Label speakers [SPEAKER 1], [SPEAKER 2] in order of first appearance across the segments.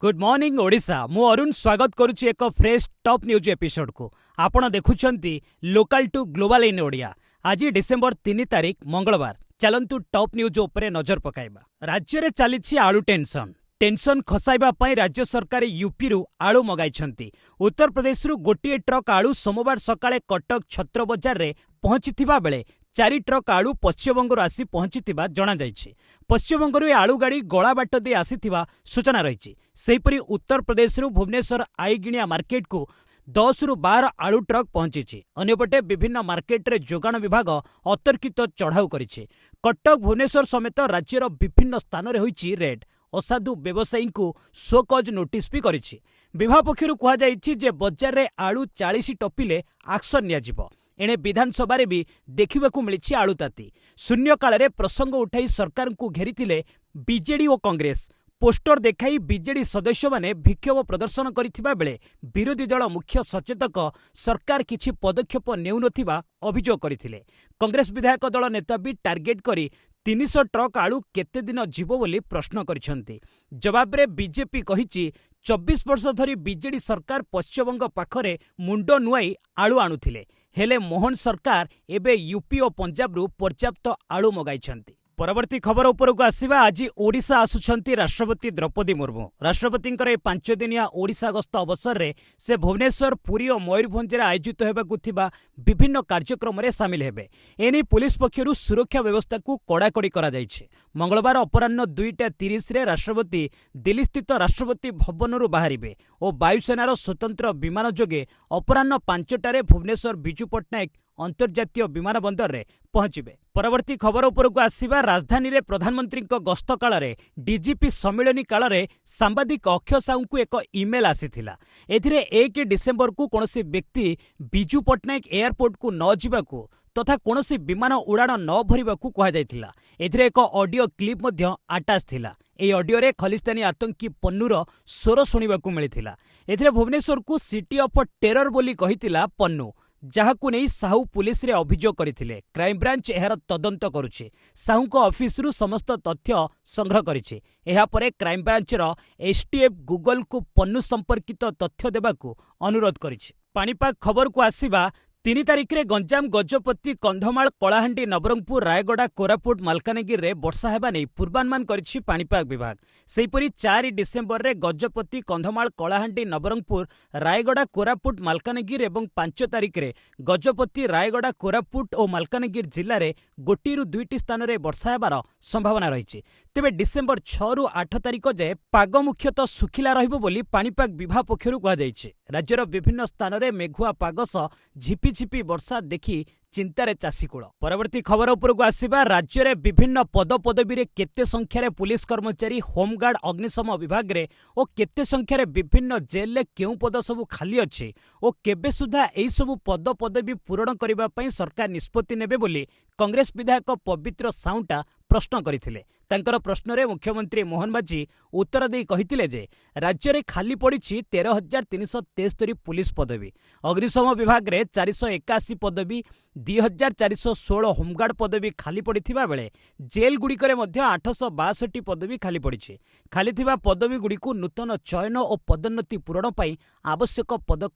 [SPEAKER 1] Good morning Odisha. ମୁଁ ଅରୁଣ ସ୍ୱାଗତ କରୁଛି ଏକ ଫ୍ରେଶ୍ ଟପ୍ ନ୍ୟୁଜ୍ ଏପିସୋଡକୁ। ଆପଣ ଦେଖୁଛନ୍ତି local to global in Odia. ଆଜି ଡିସେମ୍ବର 3 ତାରିଖ, ମଙ୍ଗଳବାର। ଚାଲନ୍ତୁ ଟପ୍ ନ୍ୟୁଜ୍ ଉପରେ ନଜର ପକାଇବା। ରାଜ୍ୟରେ ଚାଲିଛି ଆଳୁ ଟେନସନ୍। ଟେନସନ୍ ଖସାଇବା ପାଇଁ ରାଜ୍ୟ ସରକାର ୟୁପିରୁ ଆଳୁ ମଗାଇଛନ୍ତି। ଉତ୍ତରପ୍ରଦେଶରୁ ଗୋଟିଏ ଟ୍ରକ୍ ଆଳୁ ସୋମବାର ସକାଳେ କଟକ ଛତ୍ର ବଜାରରେ ପହଞ୍ଚିଥିବା ବେଳେ ଚାରି ଟ୍ରକ୍ ଆଳୁ ପଶ୍ଚିମବଙ୍ଗରୁ ଆସି ପହଞ୍ଚିଥିବା ଜଣାଯାଇଛି। ପଶ୍ଚିମବଙ୍ଗରୁ ଏ ଆଳୁ ଗାଡ଼ି ଗଳାବାଟ ଦେଇ ଆସିଥିବା ସୂଚନା ରହିଛି। ସେହିପରି ଉତ୍ତରପ୍ରଦେଶରୁ ଭୁବନେଶ୍ୱର ଆଇଗିଣିଆ ମାର୍କେଟକୁ 10ରୁ 12 ଆଳୁ ଟ୍ରକ୍ ପହଞ୍ଚିଛି। ଅନ୍ୟପଟେ ବିଭିନ୍ନ ମାର୍କେଟରେ ଯୋଗାଣ ବିଭାଗ ଅତର୍କିତ ଚଢ଼ାଉ କରିଛି। କଟକ, ଭୁବନେଶ୍ୱର ସମେତ ରାଜ୍ୟର ବିଭିନ୍ନ ସ୍ଥାନରେ ହୋଇଛି ରେଡ୍। ଅସାଧୁ ବ୍ୟବସାୟୀଙ୍କୁ ଶୋକଜ୍ ନୋଟିସ୍ ବି କରିଛି। ବିଭାଗ ପକ୍ଷରୁ କୁହାଯାଇଛି ଯେ ବଜାରରେ ଆଳୁ 40 ଟପିଲେ ଆକ୍ସନ ନିଆଯିବ। ଏଣେ ବିଧାନସଭାରେ ବି ଦେଖିବାକୁ ମିଳିଛି ଆଳୁ ତାତି। ଶୂନ୍ୟକାଳରେ ପ୍ରସଙ୍ଗ ଉଠାଇ ସରକାରଙ୍କୁ ଘେରିଥିଲେ ବିଜେଡି ଓ କଂଗ୍ରେସ। ପୋଷ୍ଟର ଦେଖାଇ ବିଜେଡି ସଦସ୍ୟମାନେ ବିକ୍ଷୋଭ ପ୍ରଦର୍ଶନ କରିଥିବା ବେଳେ ବିରୋଧୀ ଦଳ ମୁଖ୍ୟ ସଚେତକ ସରକାର କିଛି ପଦକ୍ଷେପ ନେଉନଥିବା ଅଭିଯୋଗ କରିଥିଲେ। କଂଗ୍ରେସ ବିଧାୟକ ଦଳ ନେତା ବି ଟାର୍ଗେଟ କରି 300 ଟ୍ରକ୍ ଆଳୁ କେତେ ଦିନ ଯିବ ବୋଲି ପ୍ରଶ୍ନ କରିଛନ୍ତି। ଜବାବରେ ବିଜେପି କହିଛି, 24 ବର୍ଷ ଧରି ବିଜେଡି ସରକାର ପଶ୍ଚିମବଙ୍ଗ ପାଖରେ ମୁଣ୍ଡ ନୁଆଇ ଆଳୁ ଆଣୁଥିଲେ। ହେଲେ ମୋହନ ସରକାର ଏବେ ୟୁପି ଓ ପଞ୍ଜାବରୁ ପର୍ଯ୍ୟାପ୍ତ ଆଳୁ ମଗାଇଛନ୍ତି। ପରବର୍ତ୍ତୀ ଖବର ଉପରକୁ ଆସିବା। ଆଜି ଓଡ଼ିଶା ଆସୁଛନ୍ତି ରାଷ୍ଟ୍ରପତି ଦ୍ରୌପଦୀ ମୁର୍ମୁ। ରାଷ୍ଟ୍ରପତିଙ୍କର ଏହି 5 ଦିନିଆ ଓଡ଼ିଶା ଗସ୍ତ ଅବସରରେ ସେ ଭୁବନେଶ୍ୱର, ପୁରୀ ଓ ମୟୂରଭଞ୍ଜରେ ଆୟୋଜିତ ହେବାକୁ ଥିବା ବିଭିନ୍ନ କାର୍ଯ୍ୟକ୍ରମରେ ସାମିଲ ହେବେ। ଏନେଇ ପୁଲିସ ପକ୍ଷରୁ ସୁରକ୍ଷା ବ୍ୟବସ୍ଥାକୁ କଡ଼ାକଡ଼ି କରାଯାଇଛି। ମଙ୍ଗଳବାର ଅପରାହ୍ନ 2ଟା 30ରେ ରାଷ୍ଟ୍ରପତି ଦିଲ୍ଲୀସ୍ଥିତ ରାଷ୍ଟ୍ରପତି ଭବନରୁ ବାହାରିବେ ଓ ବାୟୁସେନାର ସ୍ୱତନ୍ତ୍ର ବିମାନ ଯୋଗେ ଅପରାହ୍ନ 5ଟାରେ ଭୁବନେଶ୍ୱର ବିଜୁ ପଟ୍ଟନାୟକ ଅନ୍ତର୍ଜାତୀୟ ବିମାନ ବନ୍ଦରରେ ପହଞ୍ଚିବେ। ପରବର୍ତ୍ତୀ ଖବର ଉପରକୁ ଆସିବା। ରାଜଧାନୀରେ ପ୍ରଧାନମନ୍ତ୍ରୀଙ୍କ ଗସ୍ତ କାଳରେ ଡିଜିପି ସମ୍ମିଳନୀ କାଳରେ ସାମ୍ବାଦିକ ଅକ୍ଷୟ ସାହୁଙ୍କୁ ଏକ ଇମେଲ୍ ଆସିଥିଲା। ଏଥିରେ 1 ଡିସେମ୍ବରକୁ କୌଣସି ବ୍ୟକ୍ତି ବିଜୁ ପଟ୍ଟନାୟକ ଏୟାରପୋର୍ଟକୁ ନ ଯିବାକୁ ତଥା କୌଣସି ବିମାନ ଉଡ଼ାଣ ନ ଭରିବାକୁ କୁହାଯାଇଥିଲା। ଏଥିରେ ଏକ ଅଡିଓ କ୍ଲିପ୍ ମଧ୍ୟ ଆଟାଚ୍ ଥିଲା। ଏହି ଅଡିଓରେ ଖଲିସ୍ତାନୀ ଆତଙ୍କୀ ପନ୍ନୁର ସ୍ୱର ଶୁଣିବାକୁ ମିଳିଥିଲା। ଏଥିରେ ଭୁବନେଶ୍ୱରକୁ ସିଟି ଅଫ୍ ଟେରର ବୋଲି କହିଥିଲା ପନ୍ନୁ, ଯାହାକୁ ନେଇ ସାହୁ ପୁଲିସରେ ଅଭିଯୋଗ କରିଥିଲେ। କ୍ରାଇମବ୍ରାଞ୍ଚ ଏହାର ତଦନ୍ତ କରୁଛି। ସାହୁଙ୍କ ଅଫିସରୁ ସମସ୍ତ ତଥ୍ୟ ସଂଗ୍ରହ କରିଛି। ଏହାପରେ କ୍ରାଇମବ୍ରାଞ୍ଚର ଏସ୍ଟିଏଫ୍ ଗୁଗଲକୁ ପନ୍ନୁ ସମ୍ପର୍କିତ ତଥ୍ୟ ଦେବାକୁ ଅନୁରୋଧ କରିଛି। ପାଣିପାଗ ଖବରକୁ ଆସିବା। 3 ତାରିଖରେ ଗଞ୍ଜାମ, ଗଜପତି, କନ୍ଧମାଳ, କଳାହାଣ୍ଡି, ନବରଙ୍ଗପୁର, ରାୟଗଡ଼ା, କୋରାପୁଟ, ମାଲକାନଗିରିରେ ବର୍ଷା ହେବା ନେଇ ପୂର୍ବାନୁମାନ କରିଛି ପାଣିପାଗ ବିଭାଗ। ସେହିପରି 4 ଡିସେମ୍ବରରେ ଗଜପତି, କନ୍ଧମାଳ, କଳାହାଣ୍ଡି, ନବରଙ୍ଗପୁର, ରାୟଗଡ଼ା, କୋରାପୁଟ, ମାଲକାନଗିରି ଏବଂ 5 ତାରିଖରେ ଗଜପତି, ରାୟଗଡ଼ା, କୋରାପୁଟ ଓ ମାଲକାନଗିରି ଜିଲ୍ଲାରେ ଗୋଟିଏରୁ ଦୁଇଟି ସ୍ଥାନରେ ବର୍ଷା ହେବାର ସମ୍ଭାବନା ରହିଛି। ତେବେ ଡିସେମ୍ବର 6ରୁ 8 ତାରିଖ ଯାଏ ପାଗ ମୁଖ୍ୟତଃ ଶୁଖିଲା ରହିବ ବୋଲି ପାଣିପାଗ ବିଭାଗ ପକ୍ଷରୁ କୁହାଯାଇଛି। ରାଜ୍ୟର ବିଭିନ୍ନ ସ୍ଥାନରେ ମେଘୁଆ ପାଗ ସହ ଝିପିଝିପି ବର୍ଷା ଦେଖି ଚିନ୍ତାରେ ଚାଷୀକୁଳ। ପରବର୍ତ୍ତୀ ଖବର ଉପରକୁ ଆସିବା। ରାଜ୍ୟରେ ବିଭିନ୍ନ ପଦପଦବୀରେ କେତେ ସଂଖ୍ୟାରେ ପୁଲିସ କର୍ମଚାରୀ, ହୋମଗାର୍ଡ, ଅଗ୍ନିଶମ ବିଭାଗରେ ଓ କେତେ ସଂଖ୍ୟାରେ ବିଭିନ୍ନ ଜେଲ୍ରେ କେଉଁ ପଦ ସବୁ ଖାଲି ଅଛି ଓ କେବେ ସୁଦ୍ଧା ଏହିସବୁ ପଦପଦବୀ ପୂରଣ କରିବା ପାଇଁ ସରକାର ନିଷ୍ପତ୍ତି ନେବେ ବୋଲି କଂଗ୍ରେସ ବିଧାୟକ ପବିତ୍ର ସାଉଣ୍ଟା ପ୍ରଶ୍ନ କରିଥିଲେ। ତାଙ୍କର ପ୍ରଶ୍ନରେ ମୁଖ୍ୟମନ୍ତ୍ରୀ ମୋହନ ମାଝୀ ଉତ୍ତର ଦେଇ କହିଥିଲେ ଯେ ରାଜ୍ୟରେ ଖାଲି ପଡ଼ିଛି 13,373 ପୁଲିସ ପଦବୀ, ଅଗ୍ନିଶମ ବିଭାଗରେ 481 ପଦବୀ, 2416 ହୋମଗାର୍ଡ ପଦବୀ ଖାଲି ପଡ଼ିଥିବା ବେଳେ ଜେଲ୍ଗୁଡ଼ିକରେ ମଧ୍ୟ 862 ପଦବୀ ଖାଲି ପଡ଼ିଛି। ଖାଲିଥିବା ପଦବୀଗୁଡ଼ିକୁ ନୂତନ ଚୟନ ଓ ପଦୋନ୍ନତି ପୂରଣ ପାଇଁ ଆବଶ୍ୟକ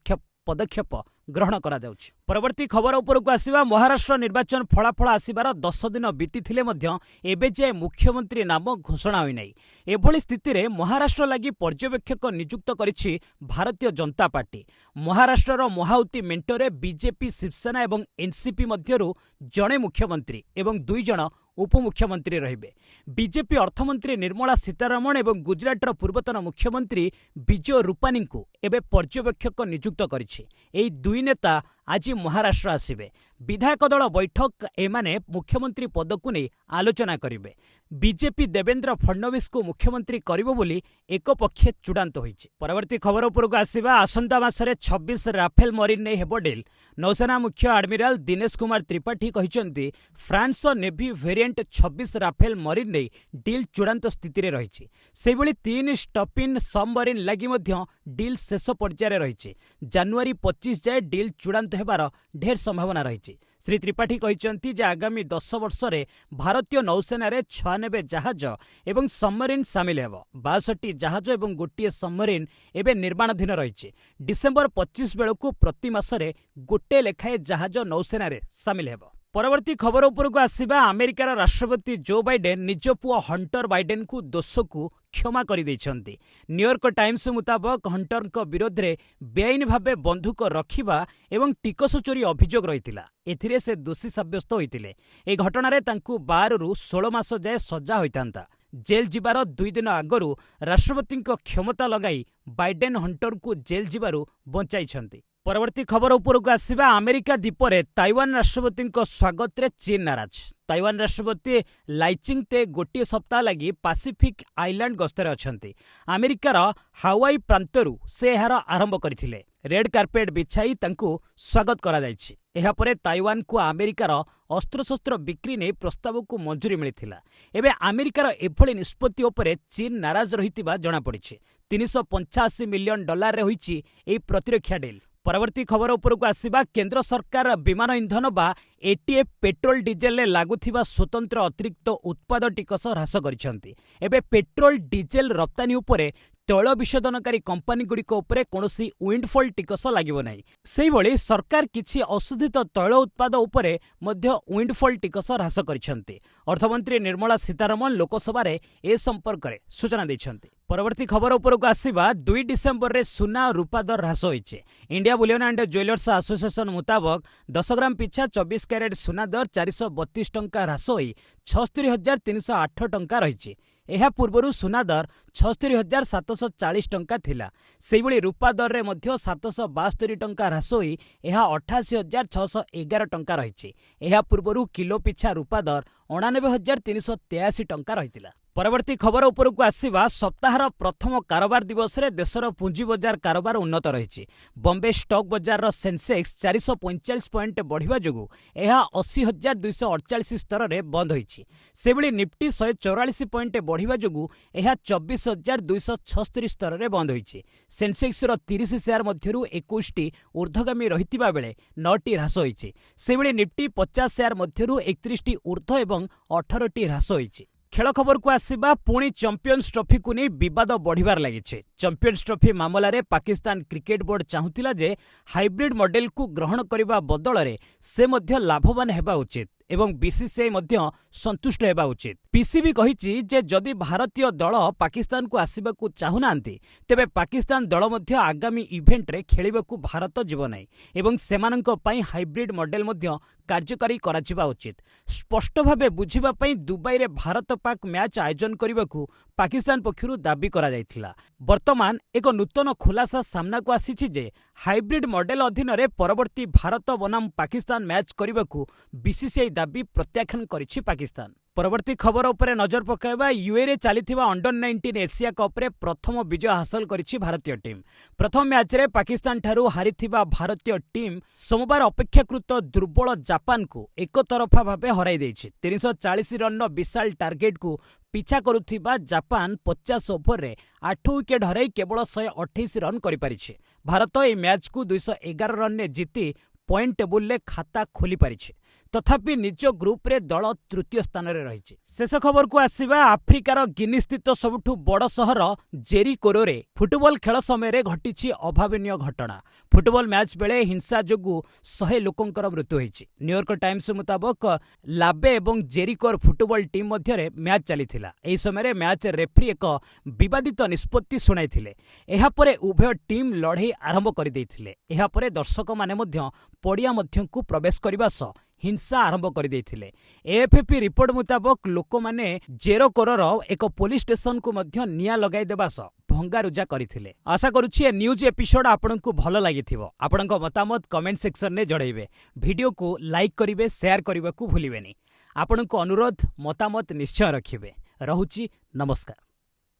[SPEAKER 1] ପଦକ୍ଷେପ ଗ୍ରହଣ କରାଯାଉଛି। ପରବର୍ତ୍ତୀ ଖବର ଉପରକୁ ଆସିବା। ମହାରାଷ୍ଟ୍ର ନିର୍ବାଚନ ଫଳାଫଳ ଆସିବାର 10 ଦିନ ବିତିଥିଲେ ମଧ୍ୟ ଏବେ ଯାଏ ମୁଖ୍ୟମନ୍ତ୍ରୀ ନାମ ଘୋଷଣା ହୋଇନାହିଁ। ଏଭଳି ସ୍ଥିତିରେ ମହାରାଷ୍ଟ୍ର ଲାଗି ପର୍ଯ୍ୟବେକ୍ଷକ ନିଯୁକ୍ତ କରିଛି ଭାରତୀୟ ଜନତା ପାର୍ଟି। ମହାରାଷ୍ଟ୍ରର ମହାୟୁତି ମେଣ୍ଟରେ ବିଜେପି, ଶିବସେନା ଏବଂ ଏନ୍ସିପି ମଧ୍ୟରୁ ଜଣେ ମୁଖ୍ୟମନ୍ତ୍ରୀ ଏବଂ ଦୁଇ ଜଣ ଉପମୁଖ୍ୟମନ୍ତ୍ରୀ ରହିବେ। ବିଜେପି ଅର୍ଥମନ୍ତ୍ରୀ ନିର୍ମଳା ସୀତାରମଣ ଏବଂ ଗୁଜରାଟର ପୂର୍ବତନ ମୁଖ୍ୟମନ୍ତ୍ରୀ ବିଜୟ ରୂପାନୀଙ୍କୁ ଏବେ ପର୍ଯ୍ୟବେକ୍ଷକ ନିଯୁକ୍ତ କରିଛି। ଏହି ଦୁଇ ନେତା ଆଜି ମହାରାଷ୍ଟ୍ର ଆସିବେ। ବିଧାୟକ ଦଳ ବୈଠକ ଏମାନେ ମୁଖ୍ୟମନ୍ତ୍ରୀ ପଦକୁ ନେଇ ଆଲୋଚନା କରିବେ। ବିଜେପି ଦେବେନ୍ଦ୍ର ଫଡ୍ନବୀସଙ୍କୁ ମୁଖ୍ୟମନ୍ତ୍ରୀ କରିବ ବୋଲି ଏକପକ୍ଷେ ଚୂଡ଼ାନ୍ତ ହୋଇଛି। ପରବର୍ତ୍ତୀ ଖବର ଉପରକୁ ଆସିବା। ଆସନ୍ତା ମାସରେ 26 ରାଫେଲ ମରିନ୍ ନେଇ ହେବ ଡିଲ୍। ନୌସେନା ମୁଖ୍ୟ ଆଡମିରାଲ ଦିନେଶ କୁମାର ତ୍ରିପାଠୀ କହିଛନ୍ତି, ଫ୍ରାନ୍ସର ନେଭି ଭେରିଏଣ୍ଟ 26 ରାଫେଲ ମରିନ୍ ନେଇ ଡିଲ୍ ଚୂଡ଼ାନ୍ତ ସ୍ଥିତିରେ ରହିଛି। ସେହିଭଳି ତିନି ସ୍କର୍ପିନ୍ ସବମରିନ୍ ଲାଗି ମଧ୍ୟ ଡିଲ୍ ଶେଷ ପର୍ଯ୍ୟାୟରେ ରହିଛି। ଜାନୁଆରୀ 25 ଯାଏ ଡିଲ୍ ଚୂଡ଼ାନ୍ତ ହେବାର ଢେର ସମ୍ଭାବନା ରହିଛି। ଶ୍ରୀ ତ୍ରିପାଠୀ କହିଛନ୍ତି ଯେ ଆଗାମୀ 10 ବର୍ଷରେ ଭାରତୀୟ ନୌସେନାରେ 96 ଜାହାଜ ଏବଂ ସବମରିନ୍ ସାମିଲ ହେବ। 62 ଜାହାଜ ଏବଂ ଗୋଟିଏ ସବମରିନ୍ ଏବେ ନିର୍ମାଣାଧୀନ ରହିଛି। ଡିସେମ୍ବର 25 ବେଳକୁ ପ୍ରତି ମାସରେ ଗୋଟେ ଲେଖାଏଁ ଜାହାଜ ନୌସେନାରେ ସାମିଲ ହେବ। ପରବର୍ତ୍ତୀ ଖବର ଉପରକୁ ଆସିବା। ଆମେରିକାର ରାଷ୍ଟ୍ରପତି ଜୋ ବାଇଡେନ୍ ନିଜ ପୁଅ ହଣ୍ଟର ବାଇଡେନ୍କୁ ଦୋଷକୁ କ୍ଷମା କରିଦେଇଛନ୍ତି। ନ୍ୟୁୟର୍କ ଟାଇମ୍ସ ମୁତାବକ, ହଣ୍ଟରଙ୍କ ବିରୋଧରେ ବେଆଇନ ଭାବେ ବନ୍ଧୁକ ରଖିବା ଏବଂ ଟିକସ ଚୋରି ଅଭିଯୋଗ ରହିଥିଲା। ଏଥିରେ ସେ ଦୋଷୀ ସାବ୍ୟସ୍ତ ହୋଇଥିଲେ। ଏହି ଘଟଣାରେ ତାଙ୍କୁ 12ରୁ 16 ମାସ ଯାଏ ସଜା ହୋଇଥାନ୍ତା। ଜେଲ୍ ଯିବାର 2 ଦିନ ଆଗରୁ ରାଷ୍ଟ୍ରପତିଙ୍କ କ୍ଷମତା ଲଗାଇ ବାଇଡେନ୍ ହଣ୍ଟରଙ୍କୁ ଜେଲ୍ ଯିବାରୁ ବଞ୍ଚାଇଛନ୍ତି। ପରବର୍ତ୍ତୀ ଖବର ଉପରକୁ ଆସିବା। ଆମେରିକା ଦ୍ୱୀପରେ ତାଇୱାନ ରାଷ୍ଟ୍ରପତିଙ୍କ ସ୍ୱାଗତରେ ଚୀନ ନାରାଜ। ତାଇୱାନ ରାଷ୍ଟ୍ରପତି ଲାଇଚିଂତେ ଗୋଟିଏ ସପ୍ତାହ ଲାଗି ପାସିଫିକ୍ ଆଇଲାଣ୍ଡ ଗସ୍ତରେ ଅଛନ୍ତି। ଆମେରିକାର ହାୱାଇ ପ୍ରାନ୍ତରୁ ସେ ଏହାର ଆରମ୍ଭ କରିଥିଲେ। ରେଡ୍ କାର୍ପେଟ ବିଛାଇ ତାଙ୍କୁ ସ୍ୱାଗତ କରାଯାଇଛି। ଏହାପରେ ତାଇୱାନକୁ ଆମେରିକାର ଅସ୍ତ୍ରଶସ୍ତ୍ର ବିକ୍ରି ନେଇ ପ୍ରସ୍ତାବକୁ ମଞ୍ଜୁରୀ ମିଳିଥିଲା। ଏବେ ଆମେରିକାର ଏଭଳି ନିଷ୍ପତ୍ତି ଉପରେ ଚୀନ ନାରାଜ ରହିଥିବା ଜଣାପଡ଼ିଛି। 385 ମିଲିୟନ ଡଲାରରେ ହୋଇଛି ଏହି ପ୍ରତିରକ୍ଷା ଡିଲ୍। ପରବର୍ତ୍ତୀ ଖବର ଉପରକୁ ଆସିବା। କେନ୍ଦ୍ର ସରକାର ବିମାନ ଇନ୍ଧନ ବା ଏଟିଏଫ୍, ପେଟ୍ରୋଲ, ଡିଜେଲରେ ଲାଗୁଥିବା ସ୍ୱତନ୍ତ୍ର ଅତିରିକ୍ତ ଉତ୍ପାଦ ଟିକସ ହ୍ରାସ କରିଛନ୍ତି। ଏବେ ପେଟ୍ରୋଲ, ଡିଜେଲ ରପ୍ତାନୀ ଉପରେ ତୈଳ ବିଶୋଧନକାରୀ କମ୍ପାନୀଗୁଡ଼ିକ ଉପରେ କୌଣସି ୱିଣ୍ଡଫଲ୍ ଟିକସ ଲାଗିବ ନାହିଁ। ସେହିଭଳି ସରକାର କିଛି ଅଶୋଧିତ ତୈଳ ଉତ୍ପାଦ ଉପରେ ମଧ୍ୟ ୱିଣ୍ଡଫଲ୍ ଟିକସ ହ୍ରାସ କରିଛନ୍ତି। ଅର୍ଥମନ୍ତ୍ରୀ ନିର୍ମଳା ସୀତାରମଣ ଲୋକସଭାରେ ଏ ସମ୍ପର୍କରେ ସୂଚନା ଦେଇଛନ୍ତି। ପରବର୍ତ୍ତୀ ଖବର ଉପରକୁ ଆସିବା। 2 ଡିସେମ୍ବରରେ ସୁନା ଓ ରୂପା ଦର ହ୍ରାସ ହୋଇଛି। India Bullion and Jewellers Association ମୁତାବକ, 10 ଗ୍ରାମ ପିଛା 24 କ୍ୟାରେଟ୍ ସୁନା ଦର 432 ଟଙ୍କା ହ୍ରାସ ହୋଇ 76,308 ଟଙ୍କା ରହିଛି। ଏହା ପୂର୍ବରୁ ସୁନା ଦର 76,740 ଟଙ୍କା ଥିଲା। ସେହିଭଳି ରୂପା ଦରରେ ମଧ୍ୟ 772 ଟଙ୍କା ହ୍ରାସ ହୋଇ ଏହା 88,611 ଟଙ୍କା ରହିଛି। ଏହା ପୂର୍ବରୁ କିଲୋ ପିଛା ରୂପା ଦର 89,383 ଟଙ୍କା ରହିଥିଲା। ପରବର୍ତ୍ତୀ ଖବର ଉପରକୁ ଆସିବା। ସପ୍ତାହର ପ୍ରଥମ କାରବାର ଦିବସରେ ଦେଶର ପୁଞ୍ଜି ବଜାର କାରବାର ଉନ୍ନତ ରହିଛି। ବମ୍ବେ ଷ୍ଟକ୍ ବଜାରର ସେନ୍ସେକ୍ସ 445 ପଏଣ୍ଟ ବଢ଼ିବା ଯୋଗୁଁ ଏହା 80,248 ସ୍ତରରେ ବନ୍ଦ ହୋଇଛି। ସେହିଭଳି ନିଫ୍ଟି 144 ପଏଣ୍ଟ ବଢ଼ିବା ଯୋଗୁଁ ଏହା 24,276 ସ୍ତରରେ ବନ୍ଦ ହୋଇଛି। ସେନ୍ସେକ୍ସର 30 ସେୟାର ମଧ୍ୟରୁ 21ଟି ଉର୍ଦ୍ଧ୍ୱଗାମୀ ରହିଥିବା ବେଳେ ନଅଟି ହ୍ରାସ ହୋଇଛି। ସେହିଭଳି ନିଫ୍ଟି 50 ସେୟାର ମଧ୍ୟରୁ 31ଟି ଉର୍ଦ୍ଧ୍ୱ ଏବଂ 18ଟି ହ୍ରାସ ହୋଇଛି। ଖେଳ ଖବରକୁ ଆସିବା। ପୁଣି ଚାମ୍ପିୟନ୍ସ ଟ୍ରଫିକୁ ନେଇ ବିବାଦ ବଢ଼ିବାରେ ଲାଗିଛି। ଚାମ୍ପିୟନ୍ସ ଟ୍ରଫି ମାମଲାରେ ପାକିସ୍ତାନ କ୍ରିକେଟ ବୋର୍ଡ ଚାହୁଁଥିଲା ଯେ ହାଇବ୍ରିଡ୍ ମଡେଲକୁ ଗ୍ରହଣ କରିବା ବଦଳରେ ସେ ମଧ୍ୟ ଲାଭବାନ ହେବା ଉଚିତ ଏବଂ ବିସିସିଆଇ ମଧ୍ୟ ସନ୍ତୁଷ୍ଟ ହେବା ଉଚିତ। ପିସିବି କହିଛି ଯେ ଯଦି ଭାରତୀୟ ଦଳ ପାକିସ୍ତାନକୁ ଆସିବାକୁ ଚାହୁଁନାହାନ୍ତି, ତେବେ ପାକିସ୍ତାନ ଦଳ ମଧ୍ୟ ଆଗାମୀ ଇଭେଣ୍ଟରେ ଖେଳିବାକୁ ଭାରତ ଯିବ ନାହିଁ ଏବଂ ସେମାନଙ୍କ ପାଇଁ ହାଇବ୍ରିଡ୍ ମଡେଲ ମଧ୍ୟ କାର୍ଯ୍ୟକାରୀ କରାଯିବା ଉଚିତ। ସ୍ପଷ୍ଟ ଭାବେ ବୁଝିବା ପାଇଁ ଦୁବାଇରେ ଭାରତ ପାକ୍ ମ୍ୟାଚ୍ ଆୟୋଜନ କରିବାକୁ ପାକିସ୍ତାନ ପକ୍ଷରୁ ଦାବି କରାଯାଇଥିଲା। ବର୍ତ୍ତମାନ ଏକ ନୂତନ ଖୁଲାସା ସାମ୍ନାକୁ ଆସିଛି ଯେ ହାଇବ୍ରିଡ୍ ମଡେଲ ଅଧୀନରେ ପରବର୍ତ୍ତୀ ଭାରତ ବନାମ ପାକିସ୍ତାନ ମ୍ୟାଚ୍ କରିବାକୁ ବିସିସିଆଇ ଦାବି ପ୍ରତ୍ୟାଖ୍ୟାନ କରିଛି ପାକିସ୍ତାନ। ପରବର୍ତ୍ତୀ ଖବର ଉପରେ ନଜର ପକାଇବା। ୟୁଏଇରେ ଚାଲିଥିବା ଅଣ୍ଡର 19 ଏସିଆ କପ୍ରେ ପ୍ରଥମ ବିଜୟ ହାସଲ କରିଛି ଭାରତୀୟ ଟିମ୍। ପ୍ରଥମ ମ୍ୟାଚ୍ରେ ପାକିସ୍ତାନଠାରୁ ହାରିଥିବା ଭାରତୀୟ ଟିମ୍ ସୋମବାର ଅପେକ୍ଷାକୃତ ଦୁର୍ବଳ ଜାପାନକୁ ଏକତରଫା ଭାବେ ହରାଇ ଦେଇଛି। 340 ରନ୍ର ବିଶାଳ ଟାର୍ଗେଟକୁ ପିଛା କରୁଥିବା ଜାପାନ 50 ଓଭରରେ 8 ୱିକେଟ୍ ହରାଇ କେବଳ 128 ରନ୍ କରିପାରିଛି। ଭାରତ ଏହି ମ୍ୟାଚ୍କୁ 211 ରନ୍ରେ ଜିତି ପଏଣ୍ଟ ଟେବୁଲରେ ଖାତା ଖୋଲିପାରିଛି। ତଥାପି ନିଜ ଗ୍ରୁପରେ ଦଳ ତୃତୀୟ ସ୍ଥାନରେ ରହିଛି। ଶେଷ ଖବରକୁ ଆସିବା। ଆଫ୍ରିକାର ଗିନିସ୍ଥିତ ସବୁଠୁ ବଡ଼ ସହର ଜେରିକୋରୋରେ ଫୁଟବଲ ଖେଳ ସମୟରେ ଘଟିଛି ଅଭାବନୀୟ ଘଟଣା। ଫୁଟବଲ ମ୍ୟାଚ୍ ବେଳେ ହିଂସା ଯୋଗୁଁ 100 ଲୋକଙ୍କର ମୃତ୍ୟୁ ହୋଇଛି। ନ୍ୟୁୟର୍କ ଟାଇମ୍ସ ମୁତାବକ, ଲାବେ ଏବଂ ଜେରିକୋର ଫୁଟବଲ ଟିମ୍ ମଧ୍ୟରେ ମ୍ୟାଚ୍ ଚାଲିଥିଲା। ଏହି ସମୟରେ ମ୍ୟାଚ୍ ରେଫ୍ରି ଏକ ବିବାଦିତ ନିଷ୍ପତ୍ତି ଶୁଣାଇଥିଲେ। ଏହାପରେ ଉଭୟ ଟିମ୍ ଲଢ଼େଇ ଆରମ୍ଭ କରିଦେଇଥିଲେ। ଏହାପରେ ଦର୍ଶକମାନେ ମଧ୍ୟ ପଡ଼ିଆ ମଧ୍ୟକୁ ପ୍ରବେଶ କରିବା ସହ ହିଂସା ଆରମ୍ଭ କରିଦେଇଥିଲେ। ଏଏଫ୍ପି ରିପୋର୍ଟ ମୁତାବକ, ଲୋକମାନେ ଜେରୋକୋରର ଏକ ପୋଲିସ ଷ୍ଟେସନକୁ ମଧ୍ୟ ନିଆଁ ଲଗାଇଦେବା ସହ ଭଙ୍ଗାରୁଜା କରିଥିଲେ। ଆଶା କରୁଛି ଏ ନ୍ୟୁଜ୍ ଏପିସୋଡ୍ ଆପଣଙ୍କୁ ଭଲ ଲାଗିଥିବ। ଆପଣଙ୍କ ମତାମତ କମେଣ୍ଟ ସେକ୍ସନରେ ଜଣାଇବେ। ଭିଡ଼ିଓକୁ ଲାଇକ୍ କରିବେ, ସେୟାର କରିବାକୁ ଭୁଲିବେନି। ଆପଣଙ୍କୁ ଅନୁରୋଧ, ମତାମତ ନିଶ୍ଚୟ ରଖିବେ। ରହୁଛି, ନମସ୍କାର।